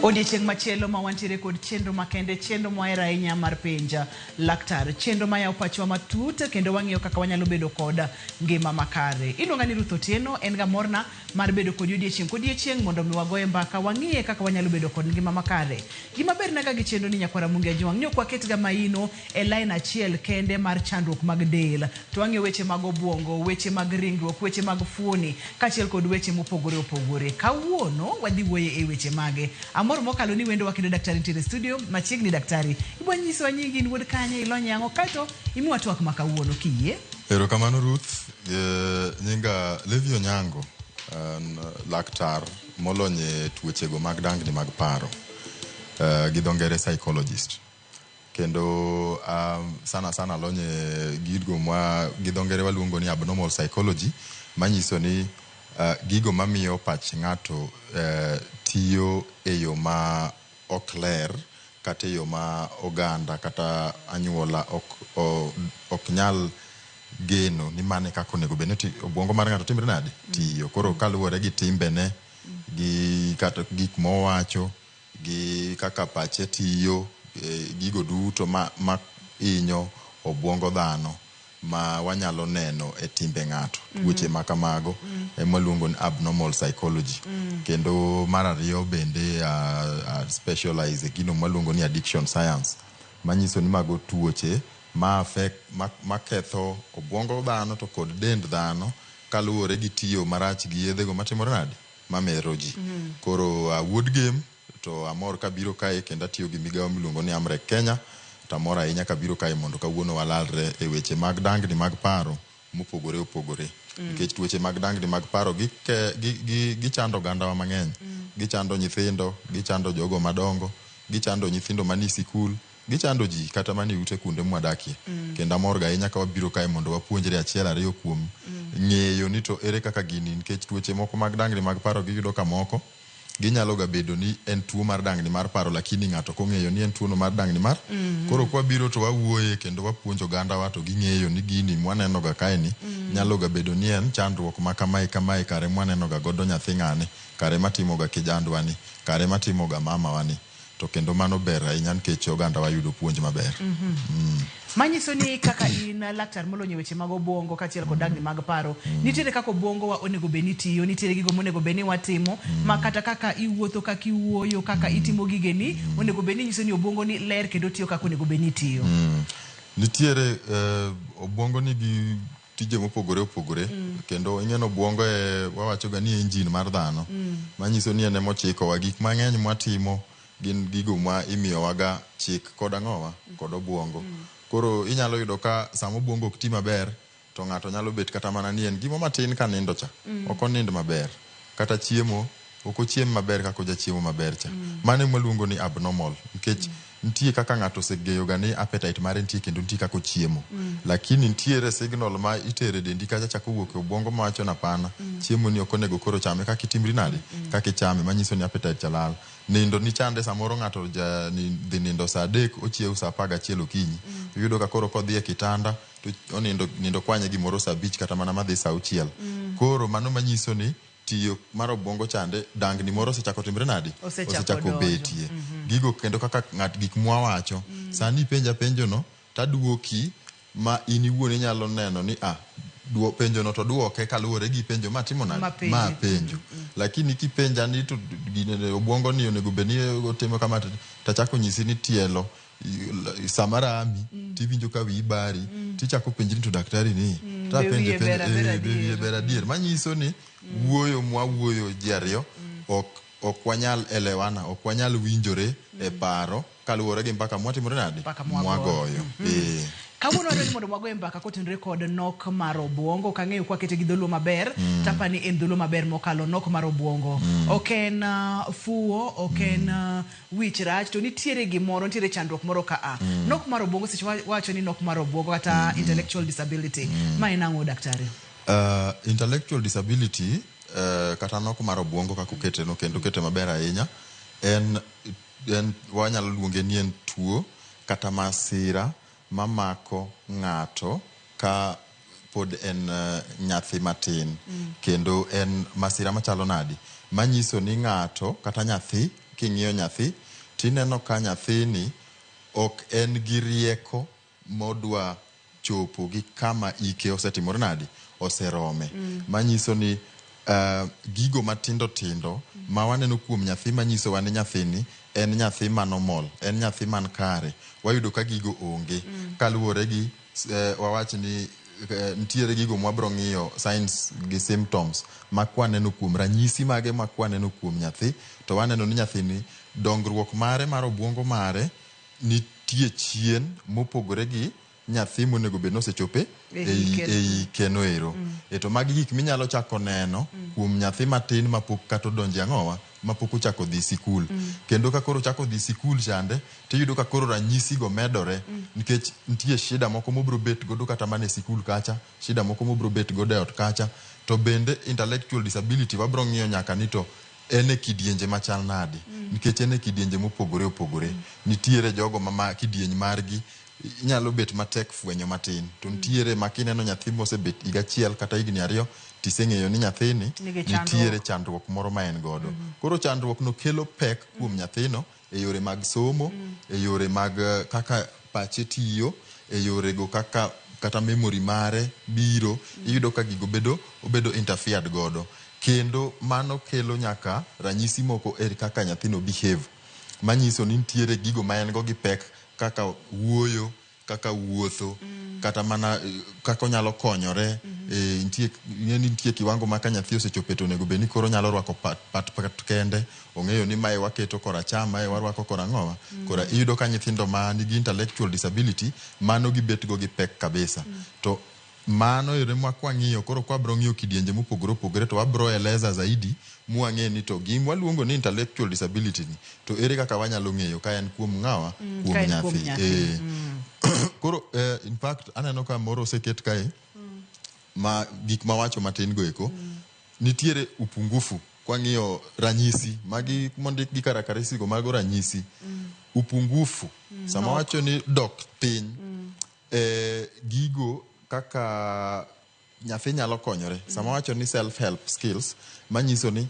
Odiechieng' machielo ma wantiere kod chenro makende, chenro mwahero ahinya mar penja laktar, chenro mayawo pachwa matut kendo wang'iyo kaka wanyalo bedo kod ngima makare. Iluonga ni Ruth Otieno, en ga morna mar bedo kodi odiechieng' kodiechieng' mondo mi wagoye mbaka, wang'iye kaka wanyalo bedo kod ngima makare. Gima ber naga gi chenro ni nyakwara Mungi Ajwang' ni ok waket ga maino e line achiel kende mar chandruok mag del, to wang'iyo weche mag obuongo, weche mag ringruok, weche mag fuoni, kaachiel kod weche mopogore opogore. Kawuono wadhi wuoyo e weche mage. Amor mokalo ni wendowa kendo daktari nitiere e studio machiegni. Daktari, ibo nyisowa nyingi, in wuod kanye, ilony e ang'o, kaeto imiwa twak ma kawuono kiyie. Erokamano Ruth, nyinga Levi Onyango, an laktar molony e tuochego mag dangni mag paro, gi dho ngere psychologist. Kendo sana sana alony e gigo ma gi dho ngere waluongo ni abnormal psychology, manyiso ni gigo mamiyo pach ng'ato tiyo e yo ma ok ler kata e yo ma oganda kata anyuola ok nyal geno ni mano e kaka onego bed ni obuongo mar ng'ato timre nade? Tiyo. Koro kaluwore gi timbene, gi kata gik mowacho, gi kaka pache tiyo, gigo duto ma hinyo obuongo dhano ma wanyalo neno e timbe ng'ato. Tuoche ma kamago ema waluongo ni abnormal psychology. Kendo mar ariyo bende specialize e gino mwaluongo ni addiction science, manyiso ni mago tuoche ma affect, maketho obuongo dhano to kod dend dhano kaluwore gi tiyo marach gi yedhego matimore nade? Mamero ji. Koro wuod Gem to amor kabiro kae kendo atiyo gi migawo miluongo ni Amrec Kenya, to amor ahinya kabiro kae mondo kawuono walalre e weche mag dangni mag paro mopogore opogore. Nikech tuoche mag dangni mag paro gichando ogandawa mang'eny. Gichando nyithindo, gichando jogo madongo, gichando nyithindo manie sikul, gichando ji kata manie ute kuonde mwadakie. Kendo amor ga ahinya ka wabiro kae mondo wapuonjre achiel ariyo kuom ng'eyo ni to ere kaka gini, nikech tuoche moko mag dangni mag paro giyudo ka moko ginyalo ga bedo ni en tuo mar dangni mar paro, lakini ng'ato ok ong'eyo ni en tuono mar dangni mar. Koro kwabiro to wawuoye kendo wapuonjo ogandawa to ging'eyo ni gini mwaneno ga kae ni nyalo ga bedo ni en chandruok ma kamae kamae, kare mwaneno ga godo nyathi ng'ane, kare matimo ga kijandwa ni, kare matimo ga mamawa ni. To kendo mano ber ahinya nikech ogandawa yudo puonj maber. Manyiso ni kaka in laktar molony e weche mag obuongo kaachiel kod dangni mag paro, nitiere kaka obuongowa onego bed ni tiyo, nitiere gigo monego bed ni watimo, ma kata kaka iwuotho, kaka iwuoyo, kaka itimo gigeni, onego bed ni nyiso ni obuongo ni ler kendo tiyo kaka onego bed ni tiyo. Nitiere obuongo nigi tije mopogore opogore, kendo ing'e ni obuongo e wawacho ga ni engine mar dhano, manyiso ni en emochikowa gik mang'eny mwatimo gin gigo ma imiyowa ga chik kod ang'owa kod obuongo. Koro inyalo yudo ka sama obuongo ok ti maber to ng'ato nyalo bet kata mana ni en gimo matin ka nindo cha ok onind maber, kata chiemo ok ochiem maber kaka ojachiemo maber cha. Mano ema waluongo ni abnormal, nikech nitie kaka ng'ato osegeyo ga ni appetite mare nitie kendo nitie kaka ochiemo, lakini nitiere signal ma itere dendi kacha chako wuok e obuongo mawacho ni hapana, chiemo ni ok onego koro chame kaka itimri nade, kaka ichame, manyiso ni appetite cha lal. Nindo ni chande, samoro ng'ato ja dhi nindo saa 3, ochiew saa 11 okinyi. Iyudo ka koro kodhi e kitanda to onindo, nindo kwanye gimoro saa 5 kata mana madhi saa 6. Koro mano manyiso ni tiyo mar obuongo chande, dangni moro osechako timre nade? Osechako betie. Gigo kendo kaka ng'at gik mwawacho, sani ipenja penjono taduoki ma in iwuon inyalo neno ni penjono to duoke kaluwore gi penjo matimo nade? Ma penjo. Lakini kipenja ni to gine obuongo ni onego bed ni otimo kama, tachako nyisi ni tielo sama rami, tiwinjo ka wiyi bari, tichako penjri to daktari ni to apenje penjo be wiye ber adier, manyiso ni wuoyo mwawuoyo ji ariyo ok wanyal elewana, ok wanyal winjore e paro kaluwore gi mbaka mwatimore nade, mwagoyo. Kawuono wadwaro ni mondo wagoye mbaka kotenore kod nok mar obuongo. Ok ang'eyo kwakete gi dholuo maber, tapani en dholuo maber mokalo nok mar obuongo. Ok en fuwo, ok en wich rach, to nitiere gimoro, nitiere chandruok moro ka a. Nok mar obuongo, seche wacho ni nok mar obuongo kata intellectual disability. Ma en ang'o, daktari? Intellectual disability kata nok mar obuongo kaka okete no kendo okete maber ahinya, en wanyalo luonge ni en tuo kata masira mamako ng'ato ka pod en nyathi matin. Kendo en masira machalo nadi? Manyiso ni ng'ato kata nyathi king'iyo nyathi tineno ka nyathini ok en gi rieko modwa chopo gi kama ike osetimore nadi, oserome. Manyiso ni gigo matindo tindo ma waneno kuom nyathi manyisowa ni nyathini en nyathi manomol, en nyathi man kare, wayudo ka gigo onge. Kaluwore gi wawach ni nitiere gigo mwabro ng'iyo signs gi symptoms ma kwaneno kuom ranyisi mage ma kwaneno kuom nyathi to waneno ni nyathini dongruok mare mar obuongo mare nitie chien mopogore gi nyathi monego bed ni osechope E hike. e hike no ero. E to magi gik minyalo chako neno kuom nyathi matin mapok kata odonje ang'owa mapok ochako dhi sikul. Kendo ka koro ochako dhi sikul chande tiyudo ka koro ranyisi go medore nikech nitie shida moko mobro bet godo kata mana e sikul kacha, shida moko mobro bet godo e ot kacha. To bende intellectual disability wabro ng'iyo nyaka ni to en e kidienje machal nade, nikech en e kidienje mopogore opogore. Nitiere jogo ma kidieny margi inyalo bet matek fwenyo matin, to nitiere ma kineno nyathi mosebet higa achiel kata higni ariyo tiseng'eyo ni nyathini Nigi chandruok. nitiere chandruok moro ma en godo. Koro chandruok no kelo pek kuom nyathino e yore mag somo, e yore mag kaka pache tiyo, e yore go kaka kata memory mare biro, iyudo ka gigo bedo obedo interfered godo. Kendo mano kelo nyaka ranyisi moko e kaka nyathino behave, manyiso ni nitiere gigo ma en go gi pek kaka wuoyo, kaka wuotho, kata mana kaka onyalo konyore. Nitie ing'e ni nitie kiwango ma ka nyathi osechope to onego bed ni koro onyalo rwako pat, pat, pat kende, ong'eyo ni mae waketo koracham, mae warwako korang'owa. Koro iyudo ka nyithindo ma nigi intellectual disability mano gibet go gi pek kabisa. To mano yore ma kwang'iyo koro kwabro ng'iyo kidienje mopogore opogore to wabro eleza zaidi mwang'e ni to gima waluongo ni intellectual disability ni to ere kaka wanyalo ng'eyo ka en kuom ng'awa, kuom ka en kuom nyathi. nyathi. Koro in fact aneno ka moro oseket kae ma gik mawacho matin go eko nitiere upungufu kwang'iyo ranyisi magi mondik gi karakterisi go mago ranyisi upungufu sama wacho ni dok piny gigo kaka nyathi nyalo konyore sama wacho ni self help skills manyiso ni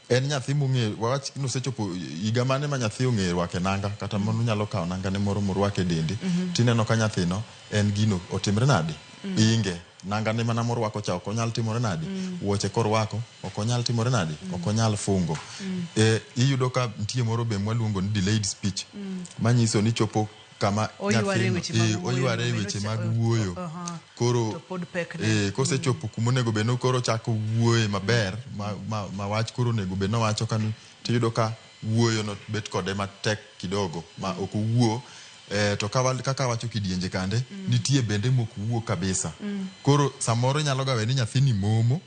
en nyathi mong'eyo wawach ni osechopo higa mane ma nyathi ong'eyo rwake nanga kata mano nyalo kawo nanga ne moro morwake e dende tineno ka nyathino en gino otimre nade inge nanga ne mana morwako cha ok onyal timore nade wuoche korwako ok onyal timore nade ok onyal fungo iyudo ka nitie moro be mwaluongo ni delayed speech manyiso ni chopo kama Oyware e nyathino weche mag wuoyo, oyware e weche mag wuoyo koro To pod pekne. Kosechopo kuma onego bed ni koro ochako wuoye maber ma wach koro onego bed ni owacho kani tiyudo ka wuoyo no bet kode matek kidogo ma ok owuo to kaka awacho kidienje kande nitie bende mok wuo kabisa koro samoro inyalo ga we ni nyathini momo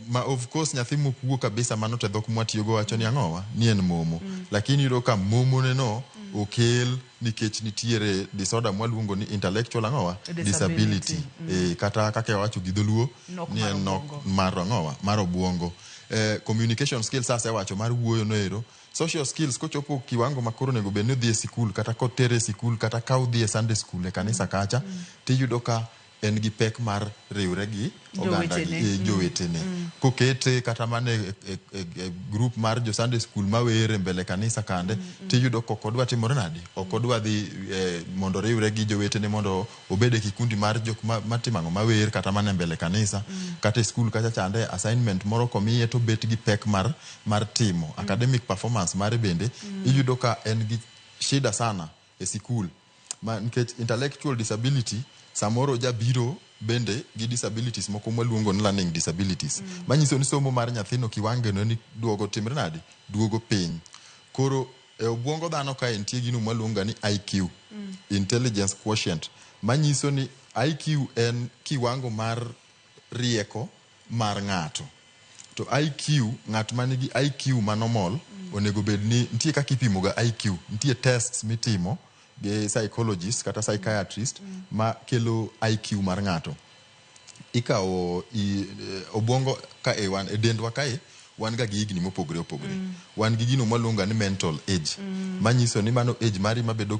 ma of course nyathi mok wuo kabisa mano to e dhok mwatiyogo wacho ni ang'owa ni en momo lakini iyudo ka momone no okel nikech nitiere disorder mwaluongo ni intellectual ang'owa Disability. disability kata kaka wacho gi dholuo Nok ni mar en nok obuongo. mar ang'owa mar obuongo communication skills asewacho mar wuoyo no ero social skills kochopo kiwango ma koro onego bed ni odhi e sikul kata kotere e sikul kata ka odhi e Sunday school e kanisa kacha tiyudo ka en gi pek mar riwre gi oganda gi Jowetene. Jowetene kokete kata mana e group mar jo Sunday school mawer e mbele kanisa kande tiyudo ka ok odwa timore nade ok odwa dhi mondo oriwre gi jowetene mondo obed e kikundi mar jok matimo ang'o mawer kata mana e mbele kanisa kata e skul kacha chande assignment moro komiye to obet gi pek mar timo academic performance mare bende iyudo ka en gi shida sana e sikul ma nikech intellectual disability samoro jabiro bende gi disabilities moko mwaluongo ni learning disabilities manyiso ni somo mar nyathino kiwango no ni duogo timre nade duogo piny koro e obuongo dhano kae nitie gino mwaluongo ni IQ intelligence quotient manyiso ni IQ en kiwango mar rieko mar ng'ato to IQ ng'at manigi IQ manormal onego bed ni nitie kaka ipimo ga IQ nitie tests mitimo gi psychologist kata psychiatrist ma kelo IQ mar ng'ato ikawo obwongo ka e wan e dendwa kae wan ga gi higni mopogore opogore wan gi gino mwaluongo ni mental age manyiso ni mano age mari mabedo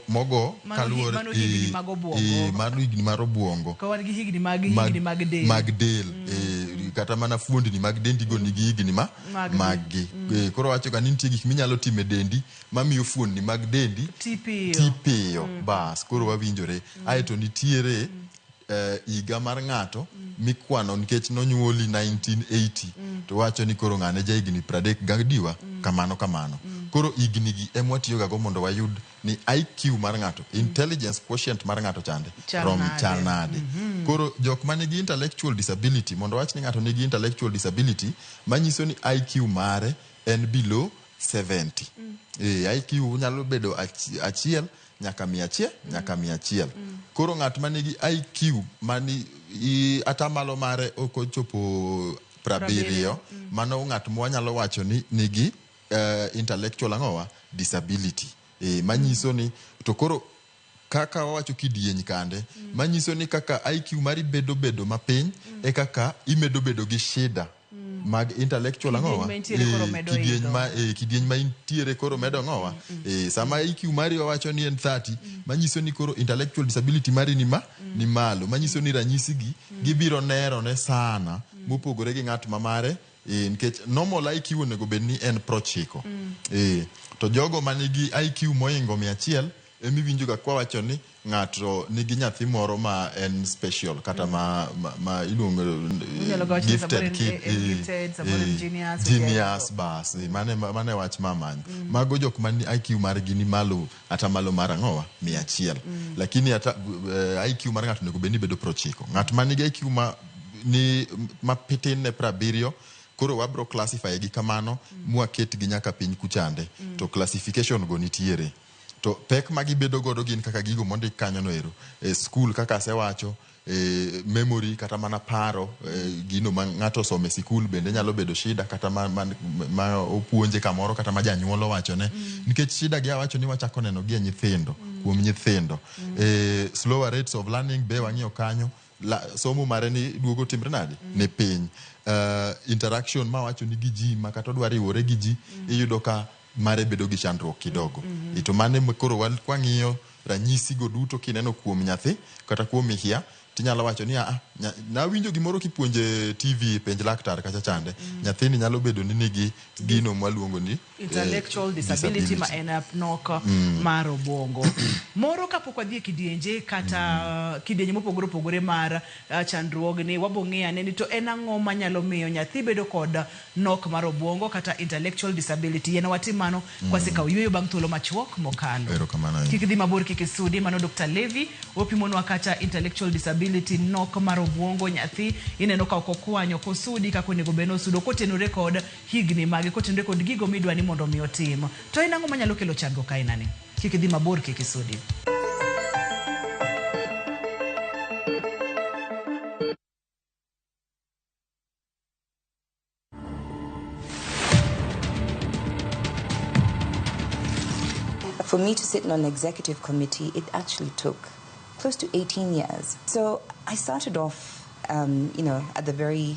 mogo kaluwore mano higni mag obuongo. Mano higni mar obuongo Ka wan gi higni mag higni mag del. Mag del. Kata mana fuondni mag dendi go nigi higni ma Maggi. maggi. Koro wacho ga ni nitie gik minyalo timo e dendi mamiyo fuondni mag dendi Ti piyo. ti piyo. Bas, koro wawinjore. Aeto nitiere higa mar ng'ato mikwano nikech nonyuoli 1980 to wacho ni koro ng'ane ja higni 30 gadiwa kamano kamano. Koro higni gi ema watiyoga go mondo wayud ni IQ mar ng'ato, intelligence quotient mar ng'ato chande Chal rom nade. chal nade. Koro jok manigi intellectual disability, mondo wach ni ng'ato nigi intellectual disability, manyiso ni IQ mare en below 70. IQ nyalo bedo 1 nyaka 100, nyaka 100. Koro ng'at manigi IQ mani atamalo mare ok ochopo 70, mano ng'at mwanyalo wacho ni nigi intellectual ang'owa disability. Manyiso ni to koro kaka wawacho kidieny kande, manyiso ni kaka IQ mari bedo bedo mapiny, e kaka imedo bedo gi shida mag intellectual Kidieny ang'owa. ma intiere koro medo idho. Kidieny ma intiere koro medo ang'owa. Sama IQ mari wawacho ni en 30, manyiso ni koro intellectual disability mari ni ma ni malo, manyiso ni ranyisi gi gibiro nerone sana mopogore gi ng'at ma mare. Nikech normal IQ onego bed ni en 90. To jogo manigi IQ moingo 100 emiwinjo ga kwawacho ni ng'ato nigi nyathi moro ma en special kata ma iluongo Inyalo ga wacho ni gifted samoro kid, en gifted, samoro en genius, genius, bas, mane wach mamanyo. Mago jok man IQ margi ni malo atamalo mar ang'owa 100. Lakini ata, IQ mar ng'ato onego bed ni bedo 90. Ng'at ma nigi IQ ma ni mapitin ne 70, koro wabro classify gi kamano mwaket gi nyaka piny kuchande. To classification go nitiere. To pek ma gibedo godo gin kaka gigo mondik kanyo no ero. School kaka asewacho, memory kata mana paro, gino ma ng'ato osomo e sikul bende nyalo bedo shida kata ma opuonje kamoro kata ma janyuol owachone. Nikech shida gi awacho ni wachako neno gi e nyithindo, kuom nyithindo. Slower rates of learning be wang'iyo kanyo. Somo mare ni duogo timre nade? Ni piny. Interaction ma wacho ni gi ji ma kata odwa riwore gi ji, iyudo ka mare bedo gi chandruok kidogo. To mane koro kwang'iyo ranyisi go duto kineno kuom nyathi kata kuom hia, tinyalo wacho ni nawinjo gimoro kipuonje TV penj laktar kacha chande. Nyathini nyalo bedo ni nigi gino mwaluongo ni intellectual disability, ma en nok mar obwongo. Moro kapok wadhi e kidienje kata kidienje mopogore opogore mar chandruogni, wabo ng'iyo ane ni to en ang'o manyalo miyo nyathi bedo kod nok mar obwongo kata intellectual disability. Yien watim mano kwasekawo yueyo bang' thuolo machuok mokalo. Erokamano ahinya. Kik idhi mabor, kik isudi. Mano Dr. Levi opimonwa kata intellectual disability, nok mar obwongo. Nyathi ineno ka ok okwanyo, ok osudi kaka onego bed ni osudo, kotenore kod higni mage, kotenore kod gigo midwa ni mondo mi otim. To en ang'o manyalo kelo chandruok aina ni? Kik idhi mabor, kik isudi. For me to sit on an executive committee, it actually took close to 18 years. So I started off, at the very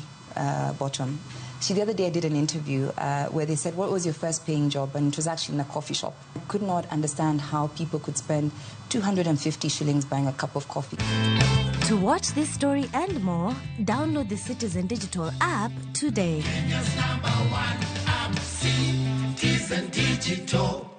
bottom. See, the other day I did an interview where they said, what was your first paying job? And it was actually in a coffee shop. I could not understand how people could spend 250 shillings buying a cup of coffee. To watch this story and more, download the Citizen Digital app today. Kenya's #1 app, Citizen Digital.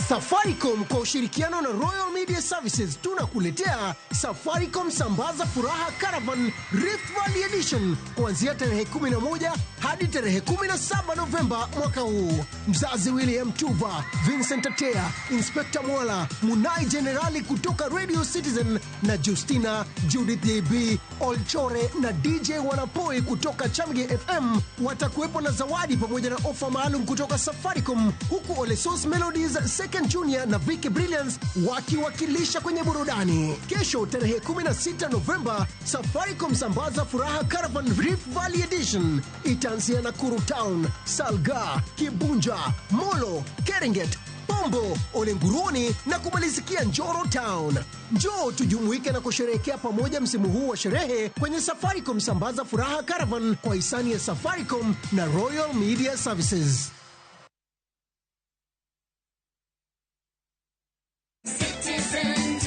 Safaricom kwa ushirikiano na Royal Media Services tunakuletea Safaricom Sambaza Furaha Caravan Rift Valley Edition kuanzia tarehe 11 hadi tarehe 17 Novemba mwaka huu. Mzazi William Tuva, Vincent Atea, Inspector Mwala, Munai Generali kutoka Radio Citizen na Justina, Judith JB, Olchore na DJ Wanapoi kutoka Chamge FM watakuwepo na zawadi pamoja na ofa maalum kutoka Safaricom, huku Olesos Melodies, Second Junior na Vicky Brilliance wakiwakilisha kwenye burudani. Kesho tarehe 16 Novemba, Safaricom Sambaza Furaha Caravan Rift Valley Edition itaanzia Nakuru Town, Salga, Kibunja, Molo, Keringet, Bombo, Olenguruni na kumalizikia Njoro Town. Njoo tujumuike na kusherehekea pamoja msimu huu wa sherehe kwenye Safaricom Sambaza Furaha Caravan kwa hisani ya Safaricom na Royal Media Services. Citizen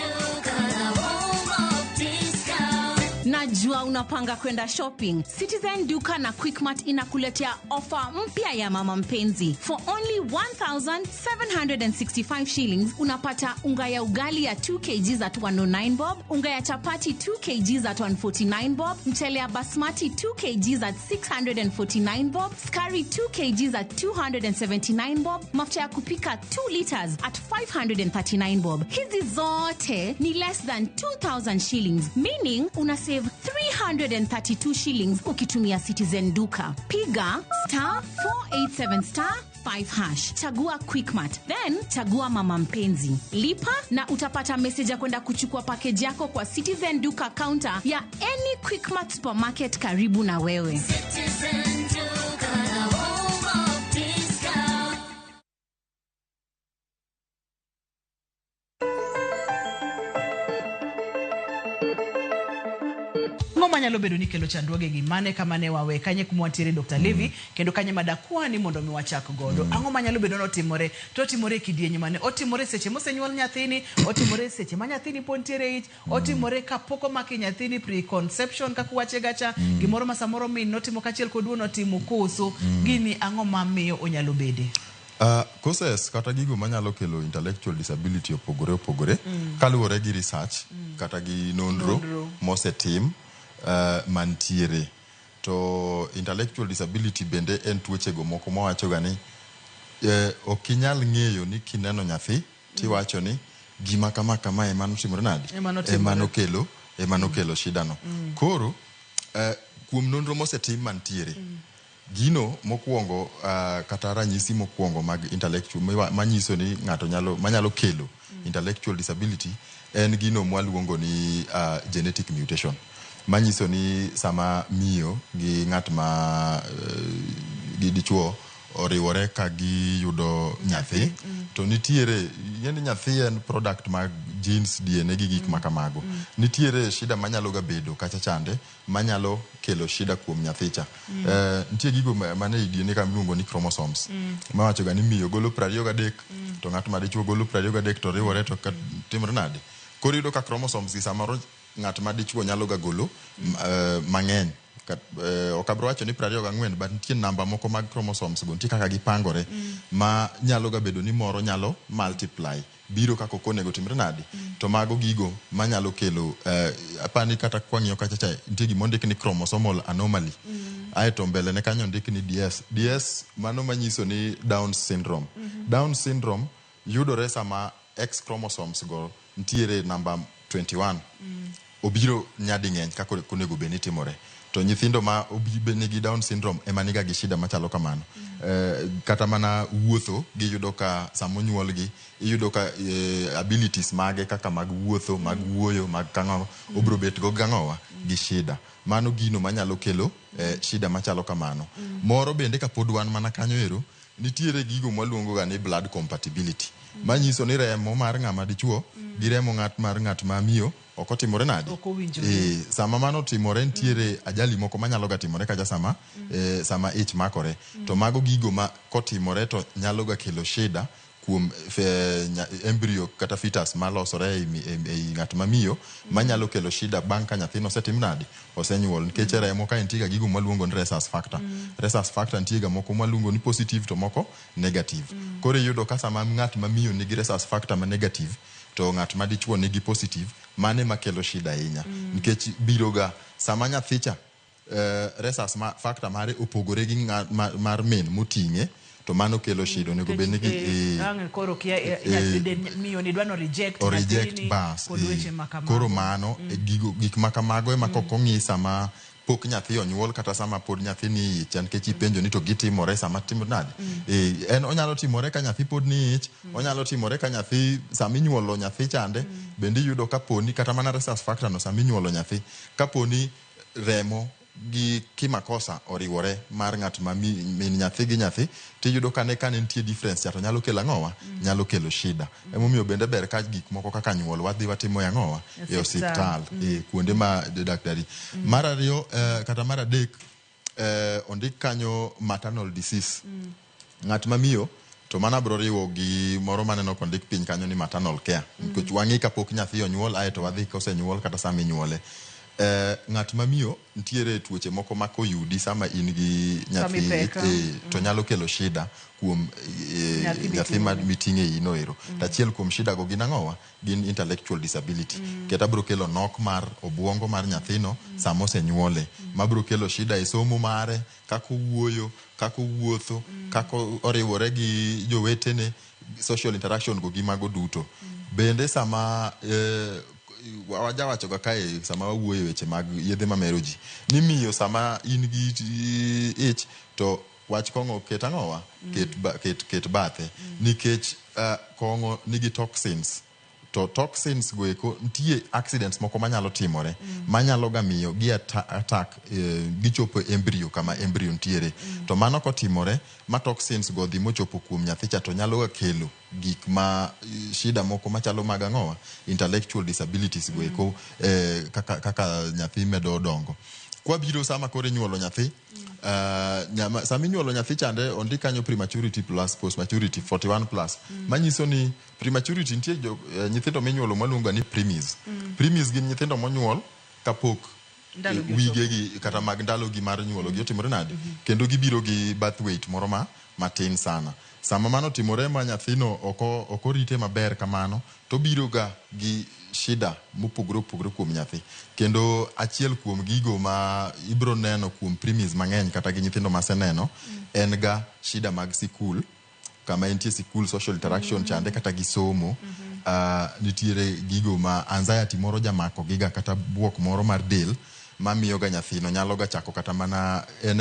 unapanga kwenda shopping, Citizen Duka na Quickmart inakuletea ofa mpya ya mama mpenzi. For only 1765 shillings unapata unga ya ugali ya 2 kgs at 109 bob, unga ya chapati 2 kgs at 149 bob, mchele ya basmati 2 kgs at 649 bob, sukari 2 kgs at 279 bob, mafuta ya kupika 2 liters at 539 bob. Hizi zote ni less than 2000 shillings, meaning una save 332 shillings ukitumia Citizen Duka. Piga star 487 star 5 hash, chagua Quickmart, then chagua mama mpenzi, lipa na utapata message ya kwenda kuchukua package yako kwa Citizen Duka counter ya any Quickmart supermarket karibu na wewe. Citizen Duka, the home of discount. Ang'o manyalo bedo ni kelo chandruoge gi mane kama ne wawe kanye kuma wantiere Dr. Levi kendo kanye madakwa ni mondo mi wachak godo. Ang'o manyalo bedo ni otimore to otimore e kidieny mane otimore seche mosenyuol nyathini otimore seche ma nyathini pod nitiere e ich otimore kapok omaki nyathini preconception kaka wache gacha gimoro ma samoro min notimo kaachiel kod wuon otimo koso gini ang'o mamiyo onyalo bede. Causes kata gigo manyalo kelo intellectual disability opogore opogore kaluwore gi research kata gi nonro mosetim mantiere. To intellectual disability bende en tuochego moko mawacho ga ni ok inyal ng'eyo ni kineno nyathi tiwacho ni gima kama kama ema notimore nade Ema notimore. Ema nokelo shida no. Koro kuom nonro mosetim mantiere gino mokwongo kata ranyisi mokwongo mag intellectual manyiso ni ng'ato nyalo manyalo kelo intellectual disability en gino mwaluongo ni genetic mutation manyiso ni sama miyo gi ng'at ma gi dichuo oriwore ka giyudo nyathi to nitiere ing'e ni nyathi en product mag genes DNA gi gik ma kamago nitiere shida manyalo ga bedo kacha chande manyalo kelo shida kuom nyathi cha. Nitie gigo mane ei DNA ka miluongo ni chromosomes mawacho ga ni miyo golo 23 to ng'at ma dichuo golo 23 to riwore to timore nade koro iyudo ka chromosomes gi samoro ng'at ma dichuo nyalo ga golo mang'eny. Ok abiro wacho ni 24 but nitie namba moko mag chromosomes go nitie kaka gipangore ma nyalo ga bedo ni moro nyalo multiply biro kaka ok onego timre nade to mago gigo manyalo kelo apani kata kwang'iyo kacha cha nitie gima ondik ni chromosomal anomaly aeto mbele ne kanyo ondik ni DS DS mano manyiso ni Down syndrome. Down syndrome yudore sama X chromosomes go nitiere namba 21 obiro nyading'eny kaka onego bed ni timore to nyithindo ma nigi Down syndrome ema niga gi shida machalo kamano. Kata mana wuotho giyudo ka samonyuolgi iyudo ka abilities mage kaka mag wuotho mag wuoyo mag kang'o obiro bet go gang'owa gi shida mano gino manyalo kelo shida machalo kamano. Moro bende kapod wan mana kanyo ero nitiere gigo mwaluongo ga ni blood compatibility manyiso ni remo mar ng'ama dichuo gi remo ng'at mar ng'at ma miyo ok otimore nade. Ok owinjore. Sama mano otimore nitiere ajali moko manyalo ga timore kacha sama sama ich makore to mago gigo ma kotimore to nyalo ga kelo shida kuom embryo kata fetus malosore ei ng'at ma miyo manyalo kelo shida bang' ka nyathino osetim nade osenyuol nikech e remo ka nitie ga gigo mwaluongo ni rhesus factor. Rhesus factor nitie ga moko mwaluongo ni positive to moko negative. Koro iyudo ka sama ng'at ma miyo nigi rhesus factor ma negative to ng'at ma dichuo nigi positive mane makelo shida ahinya nikech biro ga sama nyathi cha rhesus factor mare opogore gi mar min moting'e to mano kelo shida onego bed ni gi Ang' koro kia nyathi miyo ni dwano reject o reject nyathini bas kod weche ma kamago. Koro mano gigo gik ma kamago ema kok ong'i sama pok nyathi onyuol kata sama pod nyathi ni ich nikech ipenjo ni to gitimore sama timo nade. En onyalo timore ka nyathi pod ni ich onyalo timore ka nyathi sama inyuolo nyathi chande bende iyudo kaponi kata mana rhesus factor no sama inyuolo nyathi kaponi remo gi kimakosa oriwore mar ng'at ma min nyathi gi nyathi tiyudo ka ne nitie difference cha to nyalo kelo ang'owa nyalo kelo shida emomiyo bende ber ka gik moko kaka nyuol wadhi watimo e ang'owa e osiptal. Osiptal kuonde ma daktari mar ariyo kata mar adek ondik kanyo maternal disease ng'at ma miyo to mano abiro riwo gi moro maneno kondik piny kanyo ni maternal care nikech wang'i kapok nyathi onyuol aeto wadhi kosenyuol kata sama inyuole. Ng'at mamiyo nitiere tuoche moko ma koyudi sama in gi Sama nyathi ipek, to nyalo kelo shida kuom Nyathi nyathi ma miting'o. miting'o e ino ero. To achiel kuom shida go gin ang'owa? Gin intellectual disability. Kata biro kelo nok mar obuongo mar nyathino sama osenyuole. Ma biro kelo shida e somo mare, kaka owuoyo, kaka owuotho, kaka oriwore gi jowetene, social interaction go gi mago duto. Bende sama wajawacho ga kae sama wawuoyo e weche mag yedhe mamero ji ni miyo sama in gi ich to wach kong'o ket ang'owa ket bathe nikech kong'o nigi toxins to toxins go eko nitie accidents moko manyalo timore manyalo ga miyo gi attack gichopo embryo kama embryo nitiere to mano kotimore ma toxins go dhi mochopo kuom nyathi cha to nyalo ga kelo gik ma shida moko machalo mag ang'owa intellectual disabilities go eko kaka nyathi medo dongo. Kwabiro sama koro inyuolo nyathi sama inyuolo nyathi chande ondik kanyo prematurity plus postmaturity 41 plus manyiso ni prematurity nitie nyithindo minyuolo mwaluongo ni preemies. Preemies gin nyithindo monyuol kapok Ndalo gi wigegi kata mag ndalogi mar nyuolo gi otimore nade kendo gibiro gi birth weight moro ma matin sana. Sama mano otimore ma nyathino ok orite maber kamano to obiro ga gi shida mopogore opogore kuom nyathi kendo achiel kuom gigo ma ibiro neno kuom preemies mang'eny kata gi nyithindo maseneno en ga shida mag sikul kama entie sikul social interaction chande kata gi somo nitiere gigo ma anxiety moro jamako giga kata buok moro mar del mamiyo ga nyathino nyalo ga chako kata mana en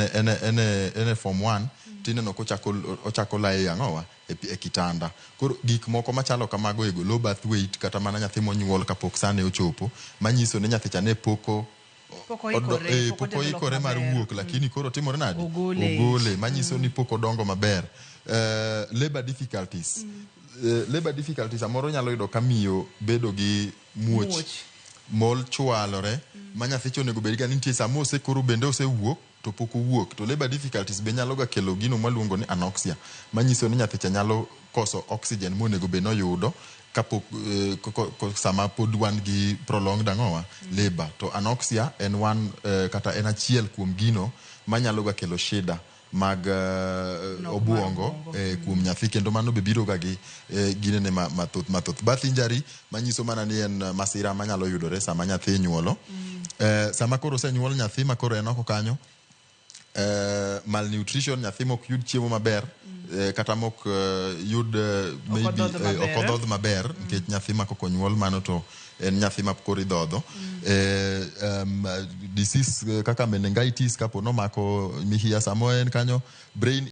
e form 1 tineno kochako ochako lae ang'owa e kitanda. Koro gik moko machalo kamago ego low birth weight kata mana nyathi monyuol kapok sane ochopo manyiso ni nyathi cha ne pok Pok oikore, pok pok odevelop oikore mar maber. wuok lakini koro timore nade Ogole. ogole manyiso ni pok odongo maber. Labor difficulties labor difficulties samoro nyalo yudo ka miyo bedo gi muoch Muoch. mol chwalore ma nyathi cha onego bed ga ni nitie sama osekoro bende osewuok to pok owuok to labor difficulties be nyalo ga kelo gino mwaluongo ni anoxia manyiso ni nyathi cha nyalo koso oxygen monego bed noyudo kapok sama pod wan gi prolonged ang'owa labor to anoxia en one kata en achiel kuom gino manyalo ga kelo shida mag Nok mar obuongo obuongo. Kuom nyathi kendo mano be biro ga gi ginene mathoth mathoth. Birth injury manyiso mana ni en masira manyalo yudore sama nyathi inyuolo sama koro osenyuol nyathi ma koro en oko kanyo malnutrition nyathi mok yud chiemo maber kata mok yud maybe odhodh maber. Ok odhodh maber nikech nyathi ma kok onyuol mano to en nyathi ma koro idhodho disease kaka meningitis kapo nomako mihia samo en kanyo brain